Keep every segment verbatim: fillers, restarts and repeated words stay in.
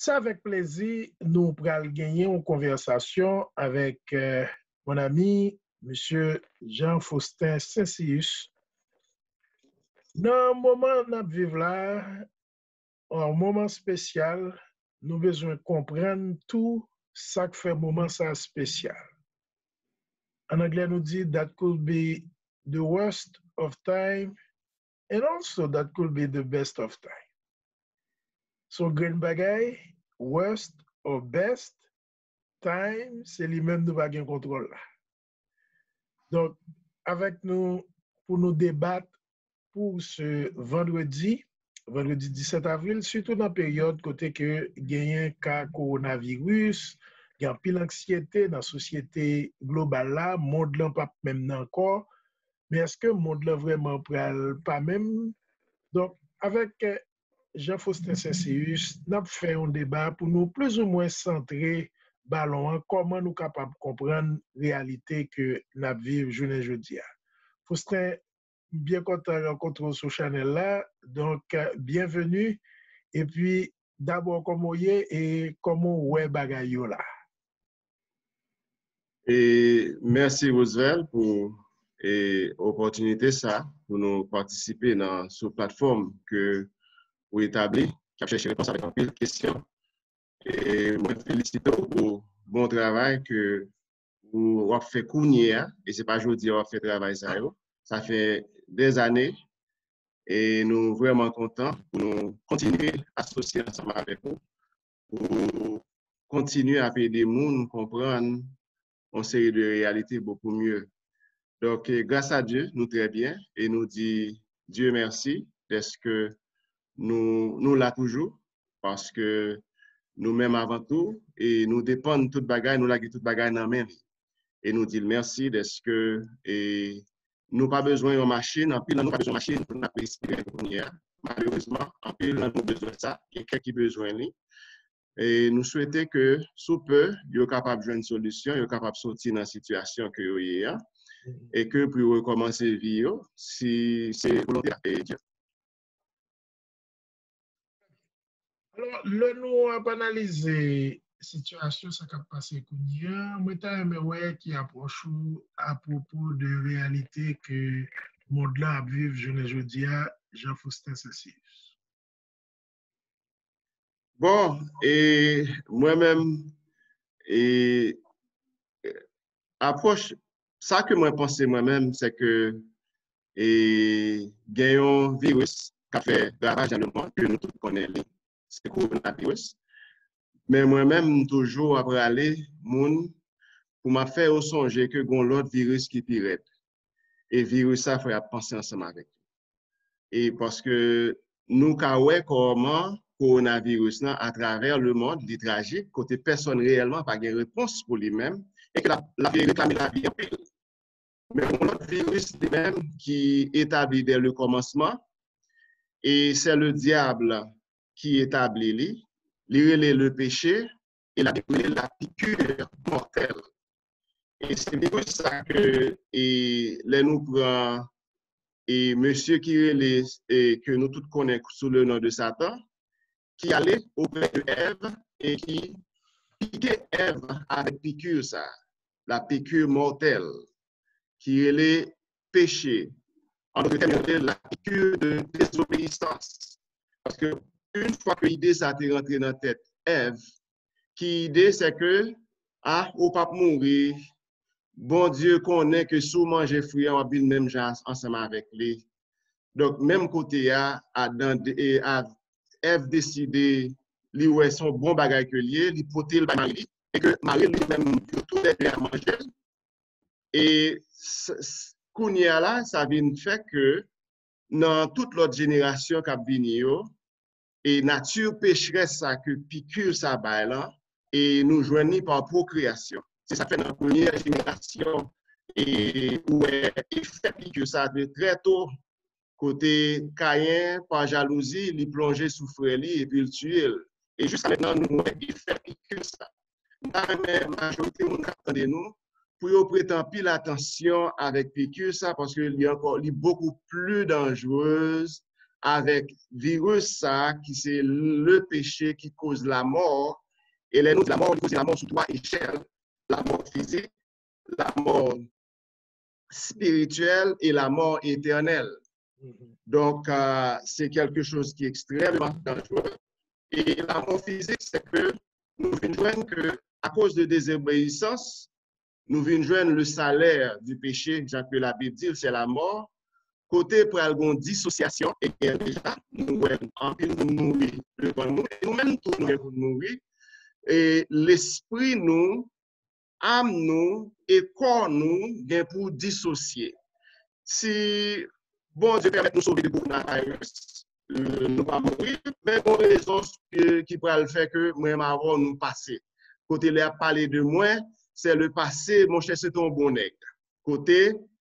Se avèk plezi nou pral genyen yon konvèsasyon avèk euh, mon ami, Mesye Jean Faustin Saint-Cius. Nan moman n ap viv la, yon moman espesyal, nou bezwen konprann tou sa k fè moman sa espesyal. An anglè, nou di that could be the worst of time and also that could be the best of time. Se yon grenn bagay, worst or best, time, se li menm nou pa gen kontwòl la. Donk, avèk nou pou nou debat pou se vandredi, vandredi disèt avril, sitou nan peryòd kote ke genyen ka kowonaviris, gen anpil anksyete nan sosyete global la, mond lan p ap menm nan ankò. Men èske mond lan vrèman pral pa menm? Donk, avèk Jean Faustin Saint-Cius, n ap fè yon deba pou nou plizoumwen santre balon an, kòman nou kapab konprann reyalite ke n ap viv jounen jodi a. Faustin, m byen kontan rankontre w sou chanèl la, donk, byenveni, epi dabò kòman w ye e kòman w wè bagay yo la? E mèsi Roosevelt pou e, opòtinite sa pou nou patisipe nan sou platfòm ke ou etabli, k ap chèche repons avèk anpil kesyon. E mwen felisite w pou bon travay ke ou w ap fè kounye a, e se pa jodi a w ap fè travay sa yo. Sa fè dèzane, e nou vrèman kontan pou nou kontinye asosye ansanm avèk ou pou kontinye ap ede moun konprann yon seri de reyalite bokou mye. Donk, gras a Dye, nou trè byen e nou di Dye mèsi dèske nou, nou la toujou, paske nou menm avan tou, e nou depann tout bagay, nou lage tout bagay nan men li. E nou di l mèsi dèske e, nou pa bezwen yon machin, anpil nan nou pa bezwen machin pou n ap respire kounye a. Malerezman, anpil nan nou bezwen sa, gen kèk ki bezwen li. E nou swete ke sou pe, yo kapab jwenn solisyon, yo kapab soti nan sitiyasyon ke yo ye a, e ke pou yo rekòmanse vi yo, si se volonte a Dye. Alò, lè nou ap analize sitiyasyon sa k ap pase kounye a, mwen ta renmen wè ki apwòch ou apwopo de reyalite ke mond lan ap viv jounen jodi a, Jean Faustin Saint-Cius. Bon, e mwen menm, e apwòch, sa ke mwen panse mwen menm, se ke e, gen yon viris k ap fè ravaj nan lemonn, ke nou tout konnen li, se kowonaviris. Men mwen menm, m toujou ap rale moun pou m ap fè yo sonje ke gen yon lòt viris ki pi rèd. E viris sa, fò y ap panse ansanm avèk li. E paske nou ka wè kòman kowonaviris lan atravè lemonn, li trajik, kote pèsonn reyèlman pa gen repons pou li menm, e ke l ap, l ap reklame lavi anpil. Men yon lòt viris li menm ki etabli dè le kòmansman, e se le dyab ki etabli li, li rele le peche, e Labib rele la piqûre mortelle. E se viris sa ke, e lè nou pran, e mesye ki rele, e ke nou tout konnen sou le non de Satan, ki ale oprè de Èv e ki pike Èv avèk pikir sa, la piqûre mortelle, ki rele peche. An dòt tèm, yo rele la piqûre de désobéissance. Paske yon fwa ke ide sa te rantre nan tèt Èv, ki ide se ke, a, ou p ap mouri, Bondye konnen ke si w manje fwi an, w ap vin menm jan ansanm avèk li. Donk, menm kote a, Adan, e, a, Èv deside li wè se yon bon bagay ke l ye, li pote l bay mari li, e ke mari li menm, yo toulède a manje l. E kounye a la, sa vin fè ke nan tout lòt jenerasyon k ap vini yo, e nati pecherès sa ke pikir sa bay lan, e nou jwenn li pa pwokreyasyon. Se sa k fè nan premyè jenerasyon, e ou wè efè pikir sa trè to, kote Kayen, pa jalouzi, li plonje sou frè li epi l tiye l. E jiska mentnan, nou wè efè pikir sa. M ta renmen majorite moun k ap tande nou, pou yo prete anpil atansyon avèk pikir sa, paske li ankò, li bokou pli danjerez avèk viris sa a ki se le peche ki koz lamò. E lè nou di lamò, li koze lamò sou twa echèl, lamò fizik, lamò spirityèl e lamò etènèl. Donk, euh, se quelque chose ki ekstrèmman danjere. E lamò fizik, se ke nou vin jwenn ke, akoz de dezobeyisans, nou vin jwenn le salaire du péché, jan ke Labib di l, se lamò. Kote pral gon disosyasyon, e gen deja, nou wè anpil moun mouri devan nou, e nou menm tou nou gen pou n mouri. E lespri nou, am nou e kò nou gen pou disosye. Si Bondye pèmèt nou sove de coronavirus, euh, nou pa mouri, men gon rezon ki, ki pral fè ke mwen avè w nou pase. Kote lè y ap pale de mwen, se le pase, monchè, se te yon bon nèg. Kote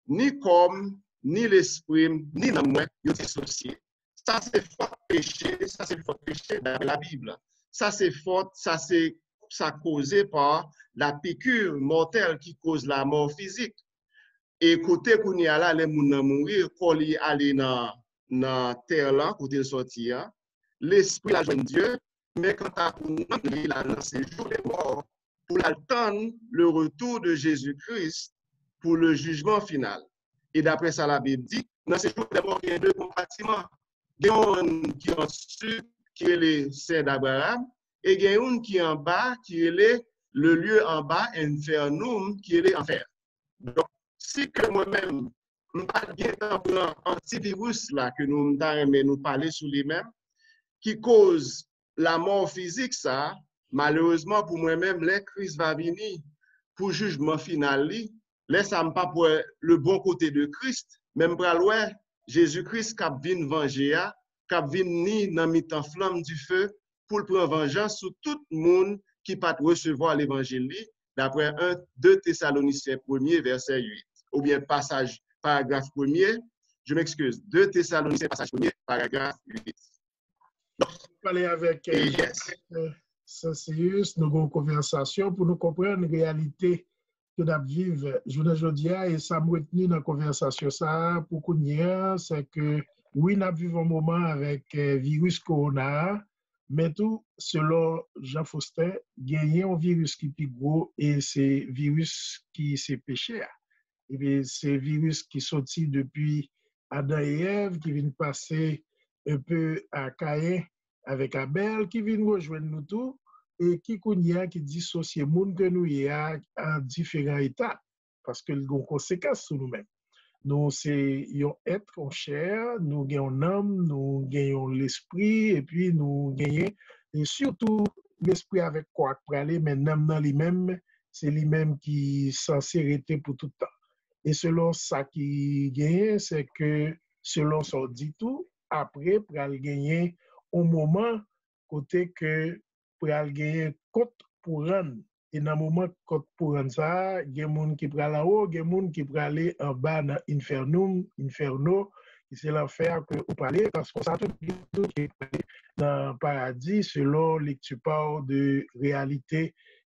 ni kò m, ni lespri m, ni nanm mwen, yo disosye. Sa se fòt peche, sa se fòt peche daprè Labib. Sa se fòt, sa se, sa koze pa la piqûre mortelle ki koz lamò fizik. E kote kounye a la, lè moun nan mouri, kò li ale nan, nan tè lan, kote l sòti a, lespri l al jwenn Dye, men kanta pou nanm li, l al nan séjour des morts, pou l al tann le retour de Jésus-Christ pour le jugement final. E daprè sa Labib di, nan séjour des morts, gen de konpatiman. Gen youn ki ansi, ki rele Sen d'Abraham, e gen youn ki anba, ki rele le lieu anba, infernum, ki rele anfè. Donk, si ke mwen menm, m pa t gentan pran antiviris la ke nou, m ta renmen nou pale sou li menm, ki koz lamò fizik sa, malerezman pou mwen menm, lè Kris va vini pou jijman final li, lè sa m p ap wè le bon kote de Kris, men m pral wè Jezi Kris k ap vin vanje a, k ap vin ni nan mitan flanm dife pou l pran vanjans sou tout moun ki pa t resevwa levanjil li, daprè en, de Tesalonisyen premye, vèsè uit, oubyen pasaj, paragraf premye, je m'excuse, de Tesalonisyen, pasaj premye, paragraf uit. Pale avèk euh, Sancius, nou gen yon konvèsasyon pou nou konprann reyalite ke n ap viv jounen jodi a. E sa m retni nan konvèsasyon sa a pou kounye a, se ke wi, n ap viv yon moman avèk euh, viris kowona a, men tou, selon Jean Faustin, genyen yon viris ki pi gwo e se viris ki se peche a. Epi se viris ki soti depi Adan e Èv, ki vin pase enpe a Kayen avèk Abèl, ki vin rejwenn nou tou, e ki kounye a ki disosye moun ke nou ye a an diferan etap, paske l gen konsekans sou nou menm. Nou se yon èt, yon chè, nou gen yon nanm, nou gen yon lespri, epi nou genyen, e sitou lespri avèk kò a k prale, men nanm nan li menm, se li menm ki sanse rete pou tout tan. E selon sa ki genyen, se ke selon sa w di tou, apre pral genyen yon moman kote ke pral genyen kont pou rann. E nan moman kont pou rann sa a, gen moun ki pral anwo, gen moun ki prale anba nan infernum, inferno, ki se lanfè a ke ou prale, paske sa tou, gen tout ki prale nan paradi selon lekti pa w de reyalite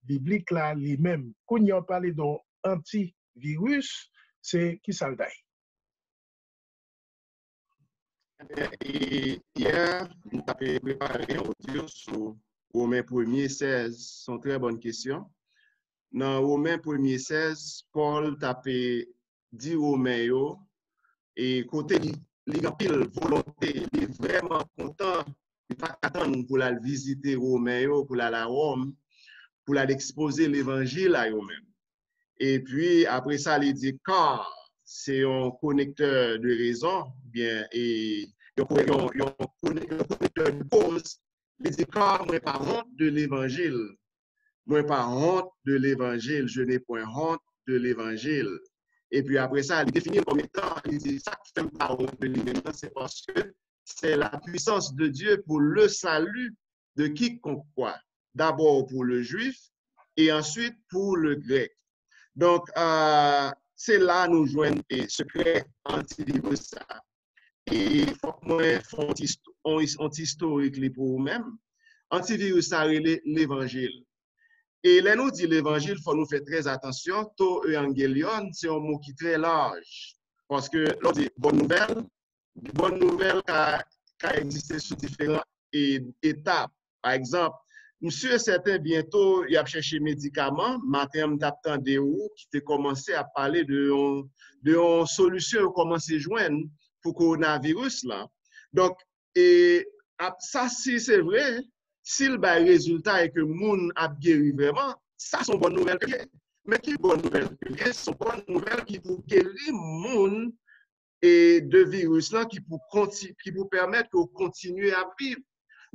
biblik la li menm. Kounye a w pale de yon antiviris, se kisa l ta ye? Yè, m t ap prepare yon odyo sou Women premye sèz. Se yon trè bòn kesyon. Nan Women premye sèz, Pòl t ap di Women yo, e kote li, li gen anpil volonte, li vrèman kontan, li pa ka tann pou l al vizite Women yo, pou l al a Wòm, pou l al ekspoze levanjil a yo menm. Epi, apre sa, li di, car, se yon konektè de rezon, byen, e yon, yon, yon, yon konektè de koz, li di, car mwen pa wont de levanjil. Mwen pa wont de levanjil, je n'ai point honte de l'évangile. Epi apre sa, li defini l kòm etan, li di, sa k fè m pa wont de li menm nan, se paske c'est la puissance de Dieu pour le salut de quiconque croit, d'abord pour le juif et ensuite pour le grec. Donk, euh, se la nou jwenn e sekrè antiviris sa. E fòk mwen fè yon ti, yon, yon ti istorik li pou ou menm. Antiviris sa rele levanjil. E lè nou di levanjil, fò nou fè trè atansyon. To euangelion, se yon mo ki trè laj. Paske lè w di bòn nouvèl, bòn nouvèl ka ka egziste sou diferan e- etap. Pa egzanp, m si e sèten byento y ap chèche medikaman. Maten an, m t ap tande ou ki te kòmanse ap pale de yon, de yon solisyon yo kòmanse jwenn pou kowonaviris lan. Donk, e ap, sa, si se vre, si l bay rezilta e ke moun ap geri vrèman, sa se yon bòn nouvèl ke l ye. Men ki bòn nouvèl ke l ye? Se yon bòn nouvèl ki pou geri moun e de viris lan, ki pou konti, ki pou pèmèt ke w kontinye ap viv.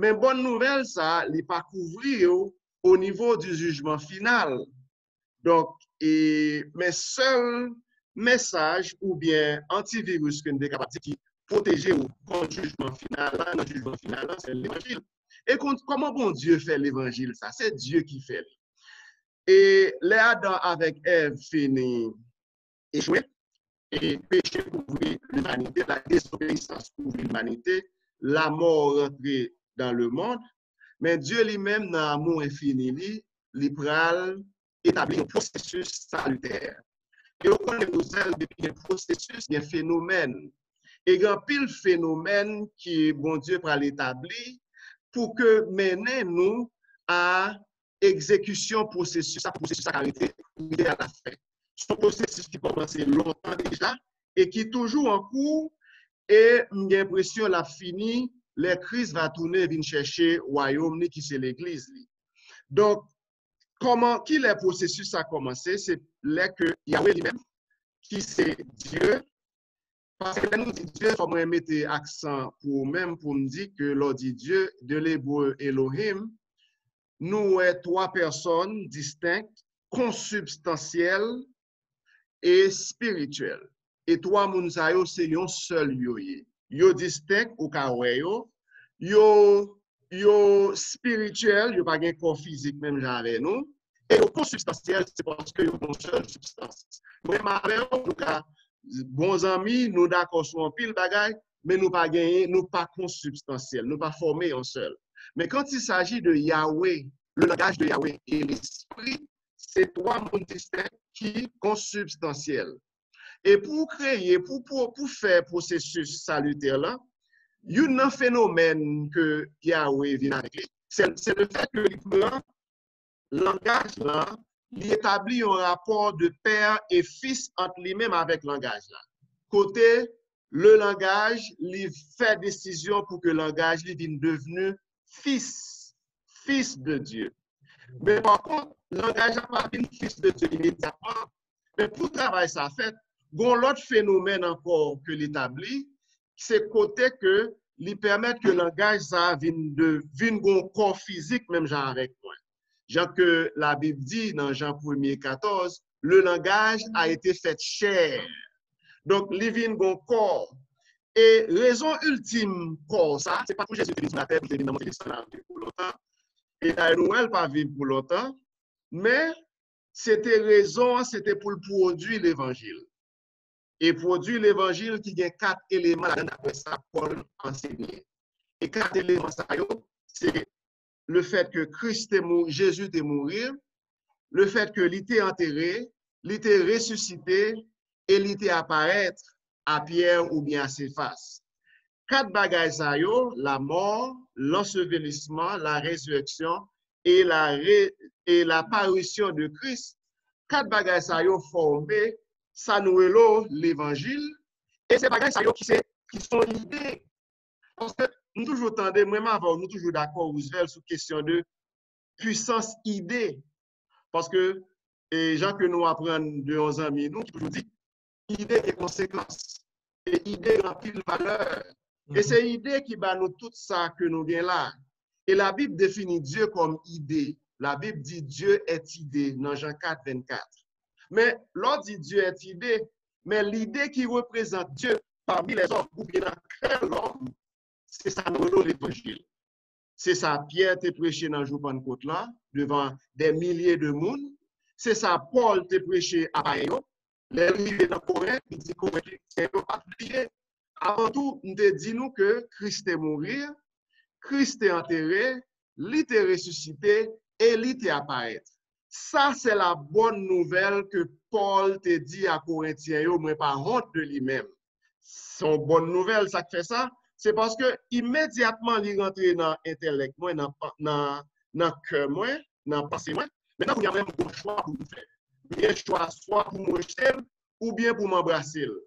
Men bòn nouvèl sa, li pa kouvri yo o nivo di jijman final. Donk, e, men sèl mesaj oubyen antiviris ke n te kapab di ki pwoteje w kont jijman final la, nan jijman final la, se levanjil. E kon- kòman Bondye fè levanjil sa? Se Dye ki fè l. E lè Adan avèk Èv fini echwe, e peche kouvri limanite, la désobéissance kouvri limanite, lamò rantre dans le monde, men Dye li menm, nan amou enfini li, li pral etabli yon pwosesis salitè. E ou konnen, Rosel, depi gen pwosesis, gen fenomèn. E gen anpil fenomèn ke Bondye pral etabli pou ke mennen nou a egzekisyon pwosesis sa, pwosesis sa ka rete, rive a la fen. Se yon pwosesis ki kòmanse lontan deja e ki toujou an kou, e m gen enpresyon l ap fini lè Kris va tounen vin chèche wayòm li ki se legliz li. Donk, kòman, kilè pwosesis sa kòmanse? Se lè ke Yawe li menm, ki se Dye, paske lè nou di Dye, fò mwen mete aksan pou ou menm, pou m di ke lè w di Dye, de lebre Elohim, nou wè twa pèsòn distenk, konsibstansyèl e espirityèl. E twa moun sa yo, se yon sèl yo ye. Yo distenk, ou ka wè yo. Yo, yo espirityèl, yo pa gen kò fizik menm jan avè nou. E yo konsibstansyèl, se paske yo gen yon sèl sibstans. Mwen menm avè w, nou ka bon zanmi, nou dakò sou anpil bagay, men nou pa genyen, nou pa konsibstansyèl, nou pa fòme yon sèl. Men quand il s'agit de Yahweh, le langage de Yahweh et l'esprit, se twa moun distenk ki konsibstansyèl. E pou kreye, pou, pou, pou fè pwosesis salitè la, youn nan fenomèn ke Yahweh vin avèk li, se, se le fèt ke li pran langaj lan, li etabli yon rapò de pè e fis ant li menm avèk langaj la. Kote le langaj, li fè desizyon pou ke langaj li vin devni fis, fis de Dye. Men pa kont, langaj la pa vin fis de Dye imedyatman. Men pou travay sa fèt, gon lòt fenomèn ankò ke li tabli, se kote ke li pèmèt ke langaj sa vin de, vin gon kò fizik menm jan avèk mwen. Jan ke Labib di nan Jan premye katòz, le langage a été fait chair. Donk, li vin gon kò. E rezon iltim kò sa, se pa pou Jezi te vin sou latè, pou te vin nan mòn selestan la, pou lontan. E dayè nou wè l pa viv pou lontan. Men, se te rezon an, se te pou l pwodui levanjil. E pwodui levanjil ki gen kat eleman ladan, daprè sa Pòl ansenye. E kat eleman sa yo, se le fèt ke Kris te mouri, Jezi te mouri, le fèt ke li te antere, li te resisite, e li te aparèt a Pyè oubyen a Sefas. Kat bagay sa yo, lamò, lansevelisman, la rezirèksyon e la re, e la parisyon de Kris, kat bagay sa yo fòme sa nou rele levanjil, e se bagay sa yo ki se, ki son ide. Paske m toujou tande, mwen menm avè w, nou toujou dakò, Roosevelt, sou kesyon de pwisans ide. Paske, e, jan ke nou aprann de yon zanmi nou ki toujou di, ide gen konsekans, e ide gen anpil valè. E se ide ki ba nou tout sa ke nou gen la. E Labib defini Dye kòm ide. Labib di Dieu est idée nan Jan kat vennkat. Men, lè w di Dieu est idée, men lide ki reprezante Dye parmi les hommes, oubyen nan kè lòm, se sa nou rele levanjil. Se sa Pyè te preche nan jou Pannkot la, devan dè milye de moun. Se sa Pòl te preche a payen yo. Lè l rive nan Korent, li di Korentyen yo pa bliye. Avan tou, m te di nou ke Kris te mouri, Kris te antere, li te resisite e li te aparèt. Sa se la bòn nouvèl ke Pòl te di a Korentyen yo, mwen pa wont de li menm. Se yon bòn nouvèl, sa k fè sa, se paske imedyatman li rantre nan entèlèk mwen, nan, nan, nan kè mwen, nan panse mwen. Mentnan, kounye a, mwen, m gon chwa pou m fè. M gen chwa swa pou m rejte l, oubyen pou m anbrase l.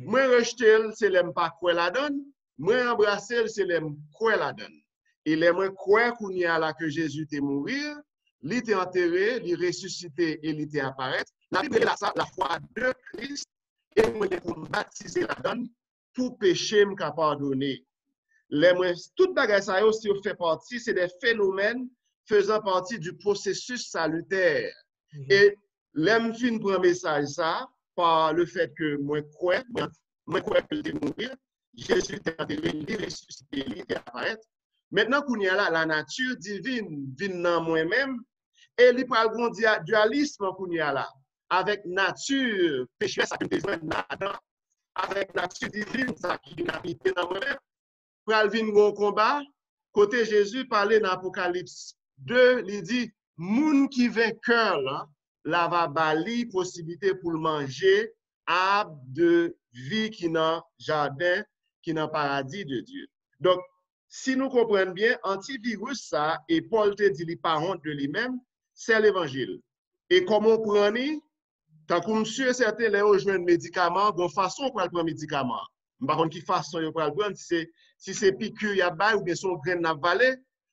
Mwen rejte l, se lè m pa kwè ladan l. Mwen anbrase l, se lè m kwè ladan l. E lè mwen kwè kounye a la ke Jezi te mouri, li te antere, li resisite e li te aparèt. Labib rele la sa la foi de Christ, e mwen gen pou m batize ladan l pou peche m ka padone. Lè mwen, tout bagay sa yo, si yo fè pati, se de fenomèn faisant partie du processus salutaire. E lè m fin pran mesaj sa, pa le fèt ke mwen kwè, mwen, mwen kwè ke l te mouri, Jezi te antere, li resisite, li te aparèt. Mentnan, kounye a la, la nature divine vin nan mwen menm, e li pral gon dia-, dyalism kounye a la, avèk nati pecherès sa ke m te jwenn ladan, avèk nati divin sa ki vin abite nan mwen menm, pral vin gon konba, kote Jezi pale nan Apokalips de, li di, moun ki venkè la, la va ba li posiblite pou l manje ab de vi ki nan jaden, ki nan paradi de Dye. Donk, si nou konprann byen, antiviris sa, e Pòl te di li pa wont de li menm, se levanjil. E kòman w pran li, tankou m si e sèten, lè yo jwenn medikaman, gon fason w pral pran medikaman an. M pa konn ki fason yo pral pran, si se, si se piki y ap bay oubyen se yon grenn n ap vale.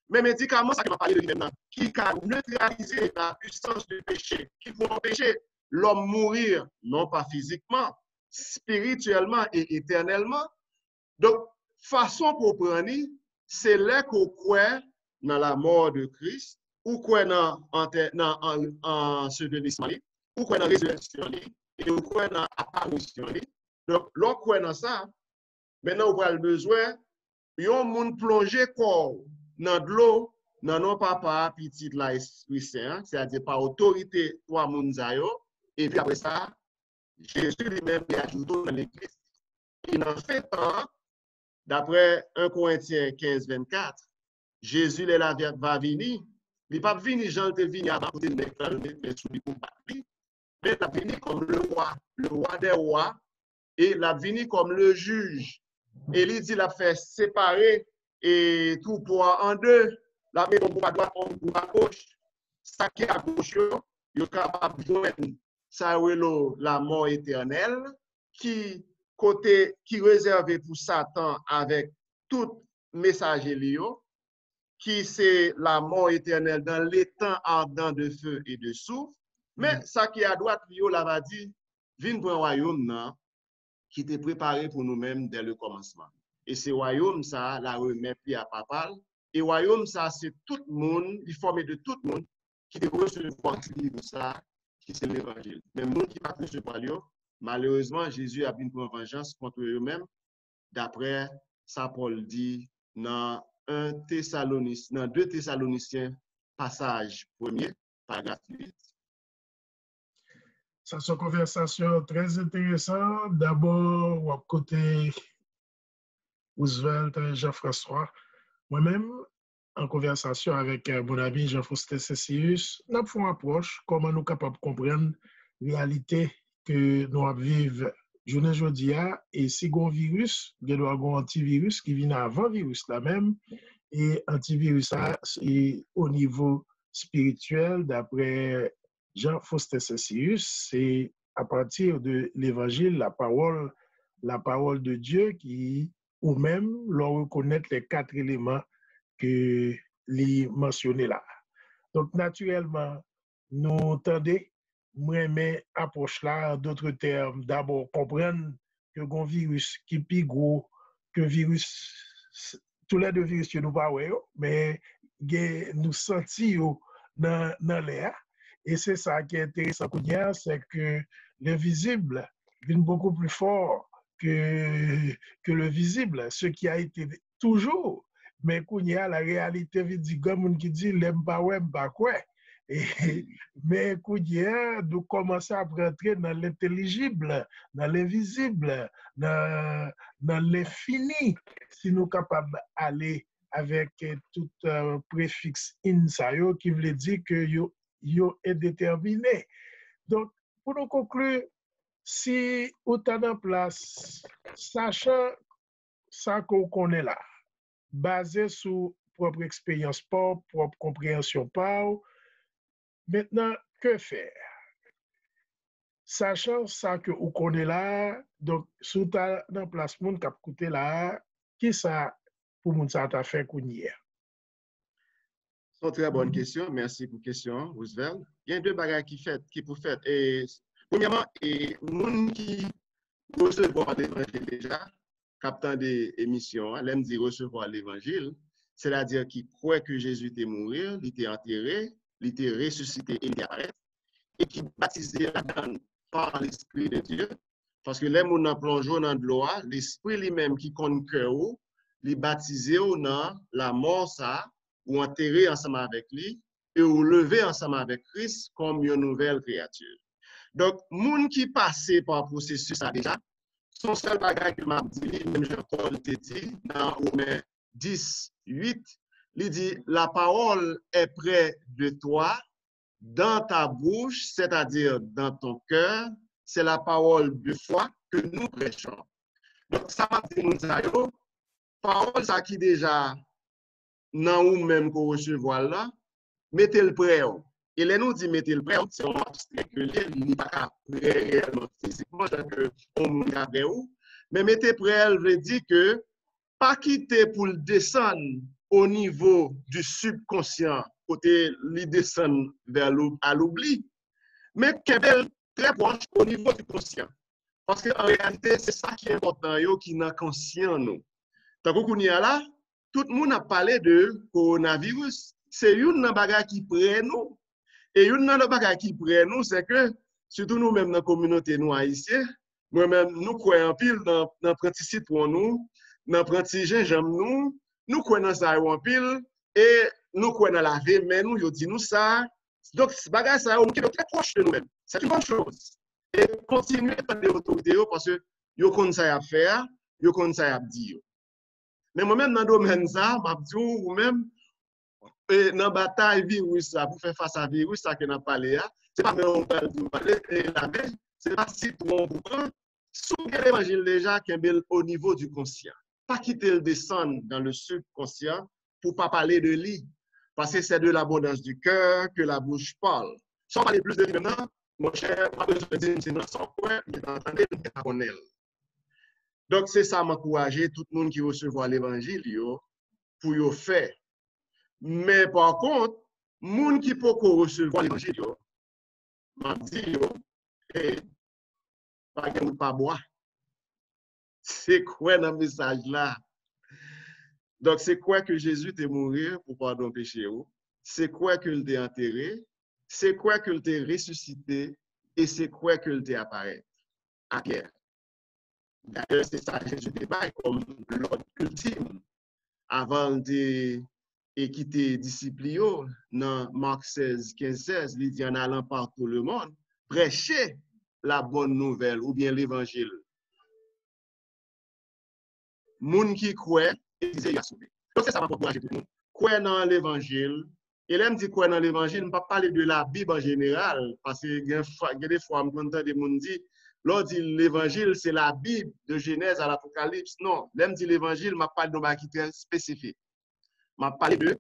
Men medikaman sa ke m ap pale de li menm nan, ki ka netralize la puissance du péché, ki pou anpeche lòm mouri, non pa fizikman, espirityèlman e etènèlman. Donk, fason pou w pran li, se lè ke w kwè nan la mort de Christ, ou kwè nan antè-, nan an-, ansevelisman li, ou kwè nan rezirèksyon li, e ou kwè nan aparisyon li. Donk, lè w kwè nan sa, mentnan ou pral bezwen yon moun plonje kò w nan dlo, nan non Papa a, Pitit la, Espri Sen an, sètadi pa otorite twa moun sa yo, epi apre sa, Jezi li menm li ajoute w nan legliz. E nan fen tan an, daprè en Korentyen kenz vennkat, Jezi lè l a va vini, li p ap vini jan l te vini avan kote nèg la yo met men sou li pou bat li, men l ap vini kòm le wa, le wa dè wa, e l ap vini kòm le jij. E li di l ap fè separe e twoupo a an de, l ap mete yon gwoup adwat, yon gwoup agoch. Sa ki agoch yo, yo kapab jwenn sa yo rele lamò etènèl, ki kote, ki rezève pou Satan avèk tout mesaje li yo, ki se lamò etènèl dans l'étang ardent de feu et de soufre. Men sa ki adwat li yo, la va di, vin pran wayòm nan, ki te prepare pou nou menm dè le kòmansman. E se wayòm sa a, l a remèt li a Papa l. E wayòm sa a, se tout moun, li fòme de tout moun ki te resevwa antiviris sa a, ki se levanjil. Men moun ki pa t resevwa l yo, malerezman, Jezi ap vin pran vanjans kont yo menm, daprè sa Pòl di nan en Tesalonis-, nan de Tesalonisyen, pasaj premye, paragraf uit. Sa se yon konvèsasyon trè enteresan. Dabò, w ap koute Roosevelt Jean-François. Mwen menm, an konvèsasyon avèk, euh, mon ami Jean Faustin Cécius, n ap fè yon apwòch kòman nou kapab konprann reyalite ke nou ap viv jounen jodi a, e si gon viris, gen dwa gon antiviris ki vin avan viris la menm, e antiviris la, se o nivo espirityèl, daprè Jean Faustin Cécius, se apati de levanjil, la parole, la parole de Dieu, ki ou menm, lè w rekonèt les quatre éléments ke li mansyone la. Donk, natirèlman, nou tande, m renmen apwòch la, an dòt tèm, dabò konprann ke gon viris ki pi gwo ke viris, toulède viris yo nou pa wè yo, men gen, nou santi yo nan, nan lè a. E se sa ki enteresan kounye a, se ke lenvizib vin beaucoup plus fort que, que le visible, ce qui a été toujours. Men kounye a, la réalité vin di, granmoun ki di, lè m pa wè, m pa kwè. E, men kounye a, nou kòmanse ap rantre nan lentelijib, nan lenvizib, nan, nan lenfini, si nou kapab ale avèk, eh, tout, eh, prefiks in sa yo, ki vle di ke yo, yo endetèmine. Donk, pou nou konkli, si ou ta nan plas, sachan sa ke w konnen la, baze sou pwòp eksperyans pa w, pwòp konpreyansyon pa w. Mentnan, que faire? Sachan sa ke ou konnen la a, donk, si w ta nan plas moun k ap koute la a, kisa pou moun sa a ta fè kounye a? Se yon trè bòn kesyon. Mèsi pou kesyon an, Roosevelt. Gen de bagay ki fèt, ki pou fèt. E, premyèman, e, moun ki resevwa levanjil deja, k ap tande emisyon an, lè m di resevwa levanjil, sètadi ki kwè ke Jezi te mouri, li te antere, li te resisite e li te aparèt, e ki batize ladan l pa Lespri de Dye, paske lè moun nan plonje w nan dlo a, Lespri li menm ki konn kè ou, li batize w nan lamò sa, ou antere ansanm avèk li, e ou leve ansanm avèk Kris kòm yon nouvèl kreyati. Donk, moun ki pase pa pwosesis sa deja, se yon sèl bagay ke m ap di li, menm jan Pòl te di nan Women dis, uit, li di, la parole est près de toi, dans ta bouche, c'est-à-dire dans ton cœur, c'est la parole de foi que nous prêchons. Donk, sa m ap di moun sa yo, pawòl sa ki deja nan ou menm ke w resevwa l la, mete l prè w. E lè nou di mete l prè w, se yon abstrè ke l ye, li pa ka prè reyèlman fizikman, jan ke yon moun ka prè ou. Men mete prè l vle di ke pa kite pou l desann o nivo di sibkonsyan, kote li desann vè lou- a loubli, men kenbe l trè pwòch o nivo di konsyan. Paske an reyalite, se sa ki enpòtan yo ki nan konsyan nou. Tankou kounye a la, tout moun ap pale de kowonaviris. Se youn nan bagay ki prè nou. E youn nan lòt bagay ki prè nou, se ke, sitou nou menm nan kominote nou ayisyen, mwen menm, nou kwè anpil nan, nan pran ti sitwon nou, nan pran ti jenjanm nou, nou kwè nan sa yo anpil, e nou kwè nan lave men nou, yo di nou sa. Donk, bagay sa yo, nou kenbe yo trè pwòch de nou menm. C'est une bonne chose. E kontinye tande otorite yo, paske yo konn sa y ap fè a, yo konn sa y ap di yo. Men mwen menm nan domèn sa, m ap di w, ou menm, e, nan batay viris sa, pou fè fas a viris sa ke n ap pale a, se pa men w pral di w pale, e lave, se pa sitwon pou pran. Si w gen levanjil deja, kenbe l o nivo di konsyan. Pa kite l desann dans le subconscient pou pa pale de li. Paske c'est de l'abondance du cœur que la bouche parle. Sa w pale plis de li menm nan, monchè, w pa bezwen di m se nan sa w kwè, m gentan tande l, m gentan konnen l. Donk, se sa m ankouraje tout moun ki resevwa levanjil yo pou yo fè. Men, pa kont, moun ki poko resevwa levanjil yo, m ap di yo, hey, pa gen wout pa bwa. Se kwè nan mesaj la. Donk, se kwè ke Jezi te mouri pou padon peche ou. Se kwè ke l te antere. Se kwè ke l te resisite. E se kwè ke l te aparèt. Akyè. Dayè, se sa Jezi te bay kòm lòd iltim. Avan l te e kite disip li yo nan Mak sèz, kenz, sèz, li di, en allant par tout le monde, prêchez la bonne nouvelle oubyen levanjil. Moun ki kwè, e ki sere a sove. Donk, se sa m ap ankouraje tout moun. Kwè nan levanjil. E lè m di kwè nan levanjil, m p ap pale de Labib an jeneral, paske gen, gen de fwa m konn tande moun di, lè w di levanjil, se Labib, de Jenèz a Lapokalips. Non, lè m di levanjil, m ap pale de yon bagay ki trè espesifik. M ap pale de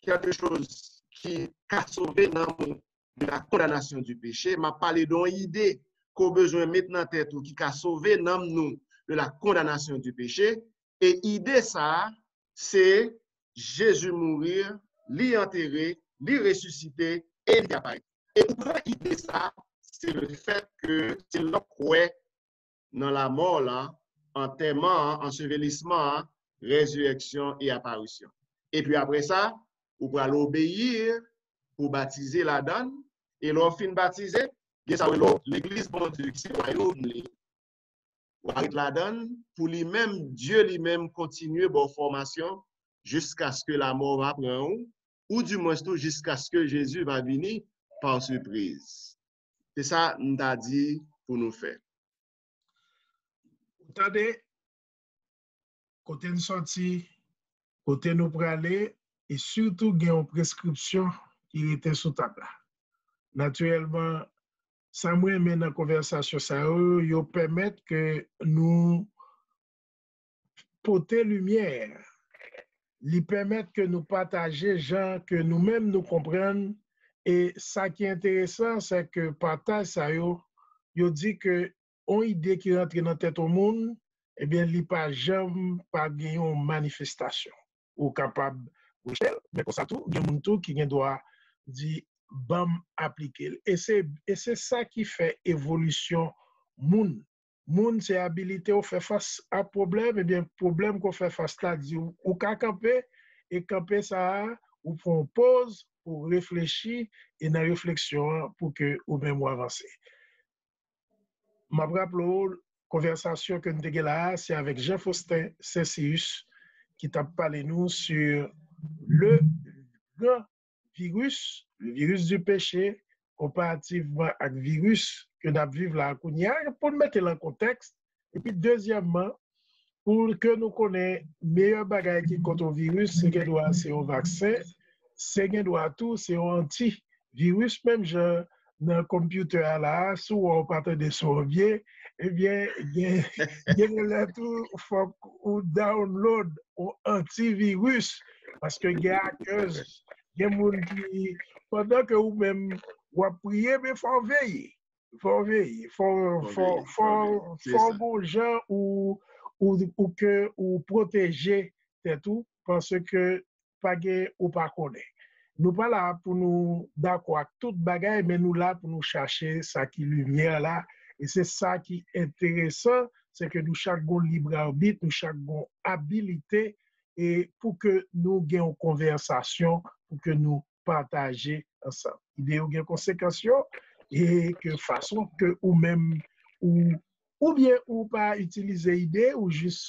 quelque chose ki ka sove nanm ou de la condamnation du péché. M ap pale de yon ide ke w bezwen met nan tèt ou ki ka sove nanm nou de la condamnation du péché. E ide sa a, se Jezi mouri, li antere, li resisite, e li aparèt. E pou pran ide sa a, se le fèt ke se lè w kwè nan lamò la, antèman an, ansevelisman an, rezirèksyon e aparisyon. Epi apre sa, ou pral obeyi pou batize ladan l, e lè w fin batize, gen sa yo rele legliz Bondye ki se wayòm li. W a ret ladan l pou li menm, Dye li menm kontinye ba w fòmasyon jiskaske lamò va pran ou, ou dimwens tou jiskaske Jezi va vini pa sipriz. Se sa m ta di pou nou fè. Ou tande kote n sòti, kote nou prale, e sitou gen yon preskripsyon ki rete sou tab la. Natirèlman, sa m renmen nan konvèsasyon sa yo, yo pèmèt ke nou pote limyè. Li pèmèt ke nou pataje jan ke nou menm nou konprann. E sa ki enteresan, se ke pataj sa yo, yo di ke yon ide ki rantre nan tèt yon moun, ebyen, li pa janm pa gen yon manifestasyon. Ou kapab rejte l, men konsa tou, gen moun tou ki gen dwa di, ban m aplike l. E se, e se sa ki fè evolisyon moun. Moun, se abilite w fè fas a pwoblèm, ebyen, pwoblèm ke w fè fas la di w, ou ka kanpe, e kanpe sa a, ou pran yon poz pou w reflechi, e nan refleksyon an, pou ke ou menm ou avanse. M ap raple w, konvèsasyon ke n te gen la a, se avèk Jean Faustin Cencius, ki t ap pale nou sur le grand virus, le virus du péché, konparativman ak viris ke n ap viv la a kounye a, pou n mete l an kontèks. Epi, dezyèmman, pou ke nou konnen meyè bagay ki kont yon viris, se gen dwa se yon vaksen, se gen dwa tou se yon anti viris, menm jan nan konpyitè a la a, si w wè w pa tande son byen, ebyen, gen, gen lè tou, fòk ou download yon antiviris, paske gen hackers, gen moun ki, pandan ke ou menm, w ap priye, men fò w veye. Fò w veye. Fò, fò, fò, fò w gon jan ou, ou, ou ke ou pwoteje tèt ou, paske pa gen ou pa konnen. Nou pa la pou nou dakò ak tout bagay, men nou la pou nou chache sa ki limyè la. E se sa ki enteresan, se ke nou chak gon lib arbit, nou chak gon abilite, e pou ke nou gen yon konvèsasyon, pou ke nou pataje ansanm. Ide yo gen konsekans yo, e ke fason ke ou menm, ou, oubyen ou pa itilize ide, ou jis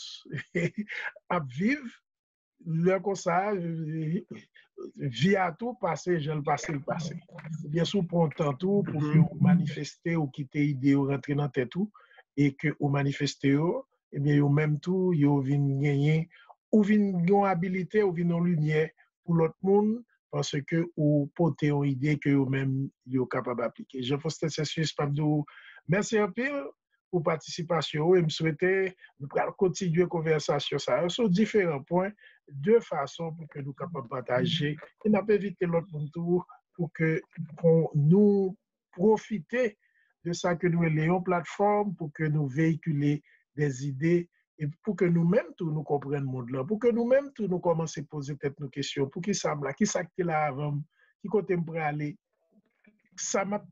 ap viv, lè konsa, vi a tou pase jan l pase, l pase. Ebyen, si w pran tan tou pou ke ou manifeste, ou kite ide yo rantre nan tèt ou, e ke ou manifeste yo, ebyen, yo menm tou, yo vin genyen, ou vin gen yon abilite, ou vin yon limyè pou lòt moun, paske ou pote yon ide ke yo menm, yo kapab aplike. Jean Faustin Cencius, m ap di w mèsi anpil pou patisipasyon ou, e m swete nou pral kontinye konvèsasyon sa yo sou diferan pwen, de fason pou ke nou kapab pataje, e n ap envite lòt moun tou pou ke, pou nou pwofite de sa ke nou rele yon platfòm, pou ke nou veyikile de ide, e pou ke nou menm tou nou konprann mond lan, pou ke nou menm tou nou kòmanse poze tèt nou kesyon, poukisa m la, kisa k te la avan m, ki kote m prale, sa m ap,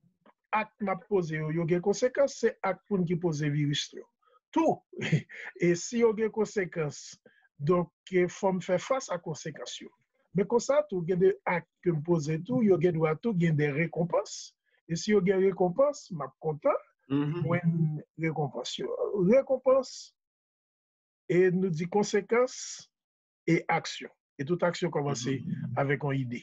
ak m ap poze yo, yo gen konsekans, se ak moun ki poze viris yo tou. E si yo gen konsekans, donk, fò m fè fas a konsekans yo. Men konsa tou, gen de ak ke m poze tou, yo gen dwa tou gen de rekonpans. E si yo gen rekonpans, m ap kontan jwenn rekonpans yo. Rekonpans, e nou di konsekans e aksyon. E tout aksyon kòmanse avèk yon ide.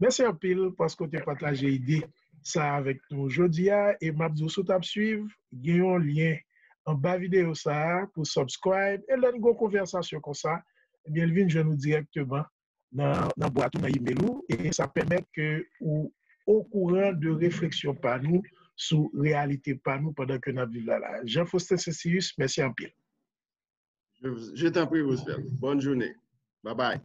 Mèsi anpil paske w te pataje ide sa avèk nou jodi a. E m ap di w, si w t ap swiv, gen yon lyen anba videyo sa a pou subscribe. E lè n gen yon konvèsasyon konsa, ebyen, l vin jwenn ou dirèkteman nan, nan bwat ou, nan email ou. E sa pèmèt ke ou okouran de refleksyon pa nou sou reyalite pa nou pandan ke n ap viv la la. Jean Faustin Cécius, mèsi anpil. Je, je t'en prie, Roosevelt. Bonne journée. Bye bye.